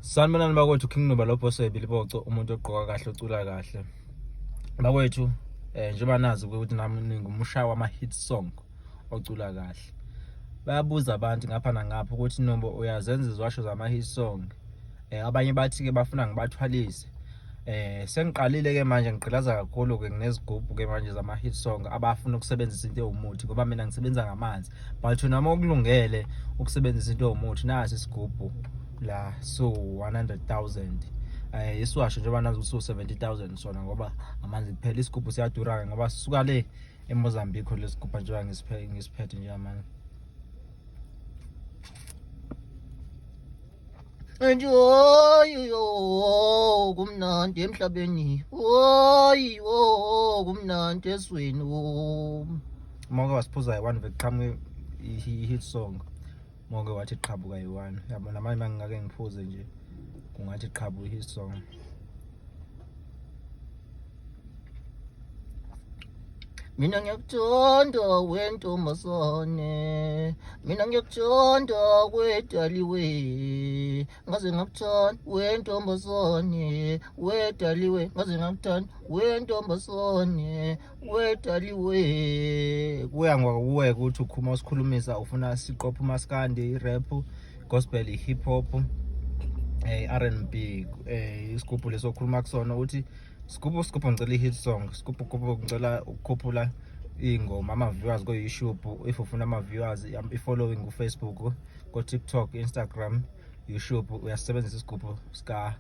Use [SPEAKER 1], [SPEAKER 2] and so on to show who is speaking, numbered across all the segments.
[SPEAKER 1] Sanibonani bakwethu, King Nuba lo boss webiliboco, umuntu ogqoka kahle, ocula kahle. Bakwethu, njengoba nazi ukuthi nami ngingumushayi wama hit song ocula kahle. Bayabuza abantu ngapha nangapha ukuthi Nombo uyazenza iziwasho zama hit song. Abanye bathi ke bafuna ngibathwalise. Sengiqalile ke manje, ngigqilaza kakhulu ke, nginezigubhu ke manje zama hit song abafuna ukusebenzisa into ewumuthi, ngoba mina ngisebenza ngamanzi, but noma ukulungele ukusebenzisa into ewumuthi, nasi isigubhu la, so 100,000 isiwasho njengoba nazi ukuthi 70,000 sona, ngoba amanzi kuphela. Isigubhu siyadura ke ngoba sisuka le eMozambique lesigubha, njengoba ngisiphethe njengamanje.
[SPEAKER 2] Nje hoyi oh kumnandi emhlabeni, hoyi oh kumnandi ezweni oh.
[SPEAKER 1] Uma uke wasiphuza yi-one vele kuqhamuke i-hit song. Uma uke wathi qhabuka yi-one, yabona manje uma ngingake ngiphuze nje kungathi qhabu i-hit song.
[SPEAKER 2] Mina ngiyakuthanda wentombazane, mina ngiyakuthanda wedaliwe, ngaze ngakuthanda wentombazane, wedaliwe, ngaze ngakuthanda wentombazane, wedaliwe.
[SPEAKER 1] Kuya ngokuwe ukuthi ukhuluma usikhulumisa ufuna siqophe umaskandi, i-rap, gospel, i-hip hop, R&B, isigubhu leso okhuluma kusona uthi sigubhu sigubhu ngicela i-hit song, sigubhu gubhu ngicela ukukhuphula iy'ngoma, ama-viewers ko-YouTube, if ufuna ama-viewers, i-following ku-Facebook, ko-TikTok, Instagram, YouTube, uyasebenzisa isigubhu sika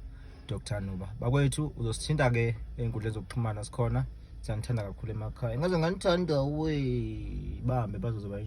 [SPEAKER 1] Dr Nuba. Bakwethu, uzosithinta-ke ey'nkundleni zokuxhumana, sikhona. Siyanithanda kakhulu emakhaya.
[SPEAKER 2] Ngaze nganithanda we.
[SPEAKER 1] Bambe bazoze.